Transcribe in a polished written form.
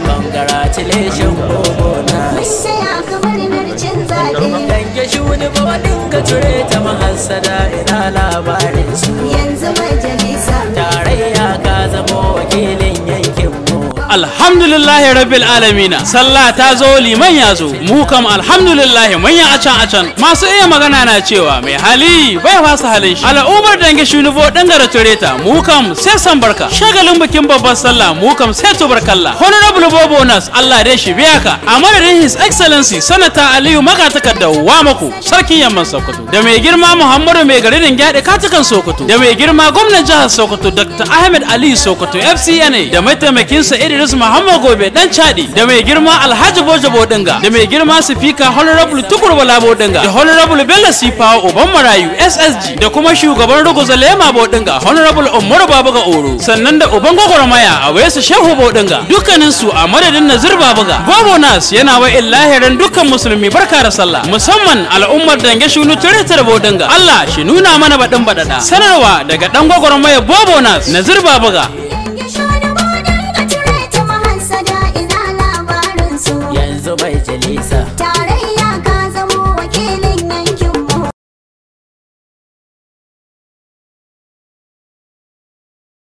Congratulations, bonus. Taya ka murnar cin zaɓe. Dange shuni bodin ka cire ta mahassada ina labarin su. Yanzu majalisa. Tarayya ka zamo wakilin yankin mu. Alhamdulillahi rabbil alamina, sallah ta zo, liman ya zo, mu kam alhamdulillahi manyan a can a can. Masu iya magana na cewa mai hali bai fasa halin shi. Al'ummar Dange Shunubo dangara tureta, mu kam sai san barka. Shagalin bikin babbar sallah, mu kam sai tubarkalla. Honorable Bobo Nas, Allah dai shi biya ka. A madadin His Excellency Sanata Aliyu Magatakarda Wamako, sarkin yamman Sokoto, da mai girma Muhammadu Mai Garin Gyaɗe Katukan Sokoto, da mai girma gwamnan jihar Sokoto Dr. Ahmed Aliyu Sokoto FCNA, da mataimakinsa Idris Muhammad Gobe Dan Chadi, da mai girma Alhaji Bojo Bodinga, da mai girma Sifika Honorable Tukur Bala Bodinga, da Honorable Bello Sifawa Uban Marayu SSG, da kuma shugaban Ruguza Lema Bodinga Honorable Umaru Babuga Oro, sannan da uban gwagwarmaya a Wayesu Shehu Bodinga, dukkanin su a madadin Nazir Babuga. Bobo Nas yana wa illahirin dukkan musulmi barka da sallah, musamman al'ummar Dange Shunu Tare Bodinga. Allah shi nuna mana baɗin baɗaɗa. Sanarwa daga ɗan gwagwarmaya Bobo Nas, Nazir Babuga.